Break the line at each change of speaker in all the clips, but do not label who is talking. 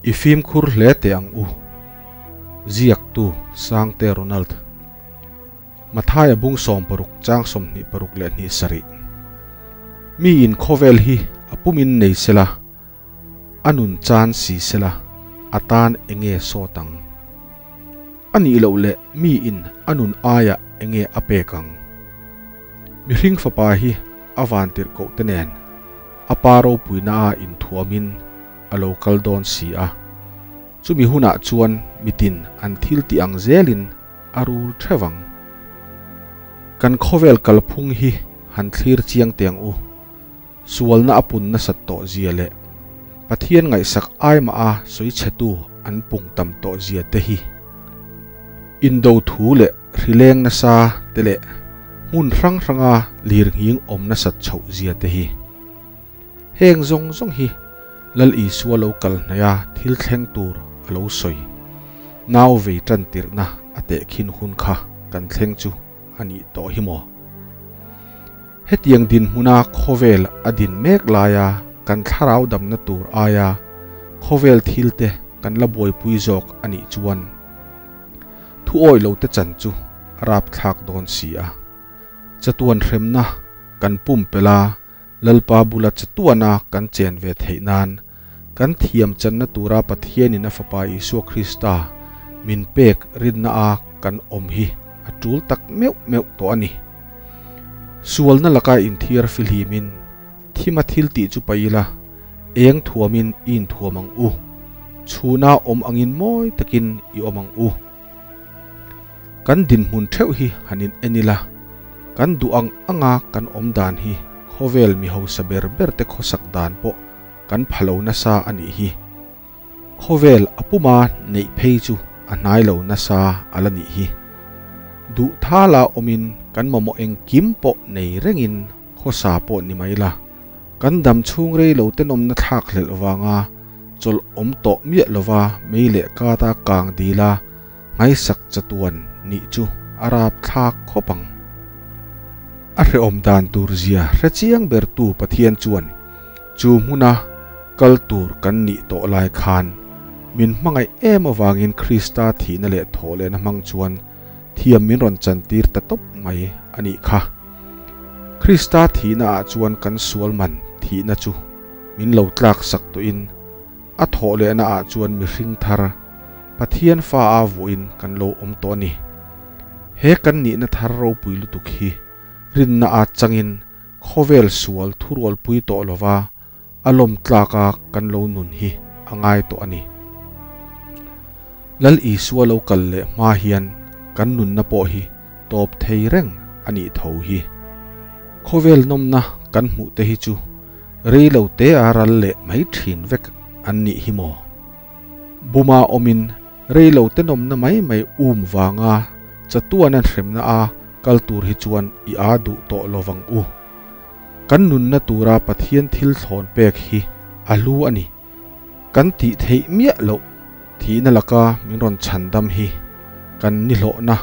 I fimkhur hle teh ang u. Ziaktu, Sangte Ronald. Mathaia bung 60 chang 26 leh hnih sarih. Mi in khawvel hi a pumin nei sela, a nun chan si sela, a tan enge sawt ang? A nih loh leh mi in a nun aiah enge a pek ang? Mihring fapa hi a vantirhkoh te nen a pa ropuina a inthuamin a lo kal dawn si a, chumi hunah chuan mitin an thil tih ang zelin a rul theuh ang. Kan khawvel kalphung hi han thlir chiang teh ang u, sualna a pun nasat tawh zia leh Pathian ngaihsak ai mah a sawi chhetu an pung tam tawh zia te hi. Indo thu leh hrileng nasa te leh hmun hrang hranga lirnghing awm nasat chhoh zia te hi. Heng zawng zawng hi Lal Isua lo kal hnaia thil thleng tur a lo sawi. Nau vei tan tirhna a tehkhin hun kha kan thleng chu a nih tawh hi maw? Hetiang dinhmuna khawvel a din mek laia kan thlarau damna tur aia khawvel thilte kan la buaipui zawk a nih chuan thu awih lote chan chu a rapthlak dawn si a. Chatuan hremna kan pumpelh a, Lalpa bula chatuana kan chen ve theih nan kan thiam channa tura Pathianin a Fapa Isua Krista min pek rinna a kan awm hi a tul tak meuh meuh tawh a ni. Sualna laka inthiar fihlimin thima thil tih chu paih ila, eng thuamin i inthuam ang u, chhuna awm angin mawi takin i awm ang u. Kan dinhmun theuh hi han in en ila, kan duh ang anga kan awm dan hi khawvel mi hausa ber ber te khawsak dan pawh kan pha lo nasa a nih hi. Khawvel a puma neih phei chu a hnai lo nasa a la nih hi. Duh thala awmin kan mamawh engkim pawh nei rengin khawsa pawh ni mai la, kan dam chhung rei lo tenawmna thlak hlelh vanga chawlh awm tawh miah lova mei leh kata kang dila nghaisak chatuan nih chu a rapthlak khawp ang. A hrehawm dan tur zia hre chiang bertu Pathian chuan chu hmuna kal tur kan nih tawh lai khan min hmangaih em avangin Krista thihna leh thawhlehna hmang chuan thiam min rawn chantir ta tawp mai a nih kha. Krista thihna ah chuan kan sual man thihna chu min lo tlak sak tawhin a thawhlehna ah chuan mihring thar Pathian fa a vuahin kan lo awm tawh a ni. He kan nihna thar ropui lutuk hi rinna a changin khawvel sual thurualpui tawh lova a lawm tlaka kan lo nun hi a ngai tawh a ni. Lal Isua lo kal leh hma hian kan nunna pawh hi tawp thei reng a nih tho hi. Khawvel nawmna kan hmuh te hi chu rei lo te a ral leh mai thin vek an nih hi maw? Buma awmin rei lo te nawmna mai mai um vanga chatuan an hremna a kal tur hi chuan i a duh tawh lovang u. Kan nunna tura Pathian thil thlawn pek hi a hlu a ni. Kan tih theih miah loh thihna laka min rawn chhandam hi kan nihlawhna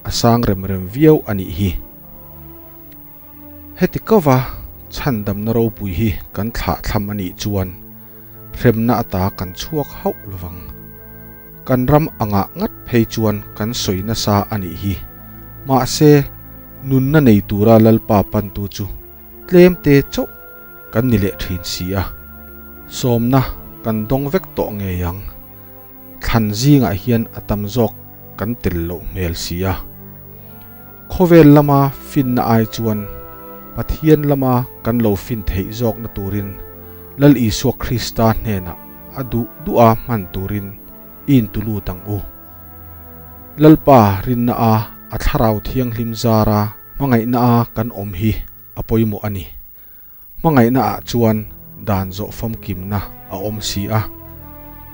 a sang rem rem viau a nih hi. Heti kova chhandamna ropui hi kan thlahthlam a nih chuan hremna ata kan chhuak hauh lovang. Kan ram angah ngat phei chuan kan sawi nasa a nih hi. Mahse, nunna nei tura Lalpa pantu chu tlem te chauh kan ni leh thin si a. Sawmna kan dawng vek tawh ngei ang. Thlan zingah hian a tam zawk kan tel loh hmel si a. Khawvel lama finna ai chuan Pathian lama kan lo fin theih zawkna turin Lal Isua Krista hnenah a duh duh a hman turin i intu lut ang u. Lalpa rinna a a Thlarau Thianghlim zara hmangaihna a kan awm hi a pawimawh a ni. Hmangaihna ah chuan dan zawh famkimna a awm si a.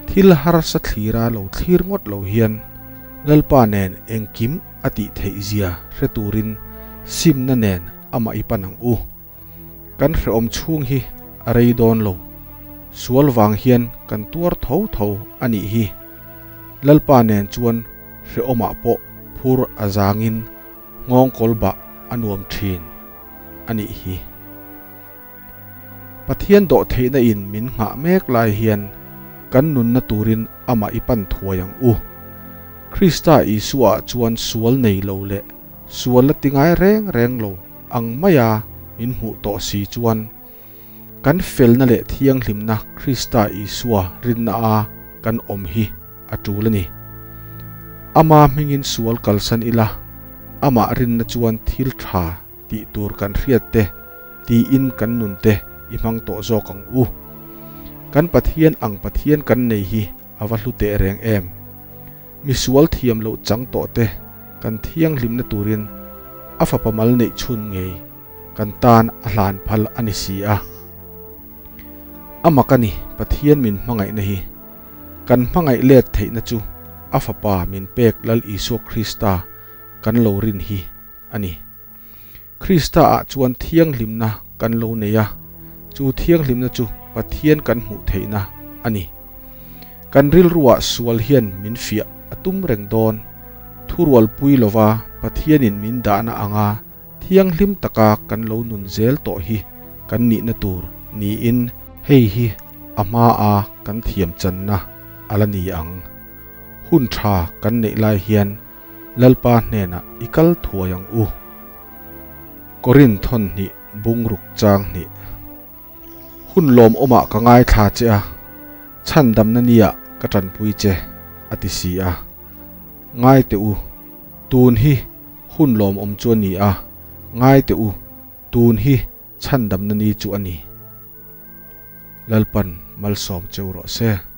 Thil harsa thlira lo thlir ngawt lo hian Lalpa nen engkim a tih theih zia hre turin simna nen amah i pan ang u. Kan hrehawm chhung hi a rei dawn lo. Sual vang hian kan tuar tho tho a nih hi. Lalpa nen chuan hrehawmah pawh phur a zangin nghawngkawl bah a nuam thin a nih hi. Pathian dawhtheihna in min nghah mek lai hian Kan nunna turin amah i pan thuai ang u. Krista Isua ah chuan sual nei lo leh sual la ti ngai reng reng lo ang maia min hmuh tawh si chuan kan felna leh thianghlimna Krista Isua rinna a kan awm hi a tul a ni. Ama hmingin sual kalsan ila, amah rinna chuan thil tha tih tur kan hriat te, tiin kan nun te i hmang tawh zawk ang u. Kan Pathian ang Pathian kan nei hi a va hlu teh reng em! Misual thiam loh chang tawh te kan thianghlimna turin a fapa mal neih chhun ngei kan tan a hlan phal a ni si a. A mak a ni, Pathian min hmangaihna hi. Kan hmangaih let theihna chu a fapa min pek Lal Isua Krista kan lo rin hi a ni. Krista ah chuan thianghlimna kan lo nei a, chu thianghlimna chu Pathian kan hmuh theihna a ni. Kan rilruah sual hian min fiah a tum reng dawn. Thurualpui lova Pathianin min dahna anga thianghlim taka kan lo nun zel tawh hi kan nihna tur niin hei hi a hmaa kan thiam channa a la ni ang. Hun tha kan neih lai hian Lalpa hnenah i kal thuai ang u. Korin thawn hnih bungruk chang hnih. Hun lawmawmah ka ngaithla che a, chhandamna nia ka tanpui che, a ti si a. Ngai teh u, tun hi hun lawmawm chu a ni a, ngai teh u, tun hi chhandamna ni chu a ni. Lalpan malsawm cheu rawh se.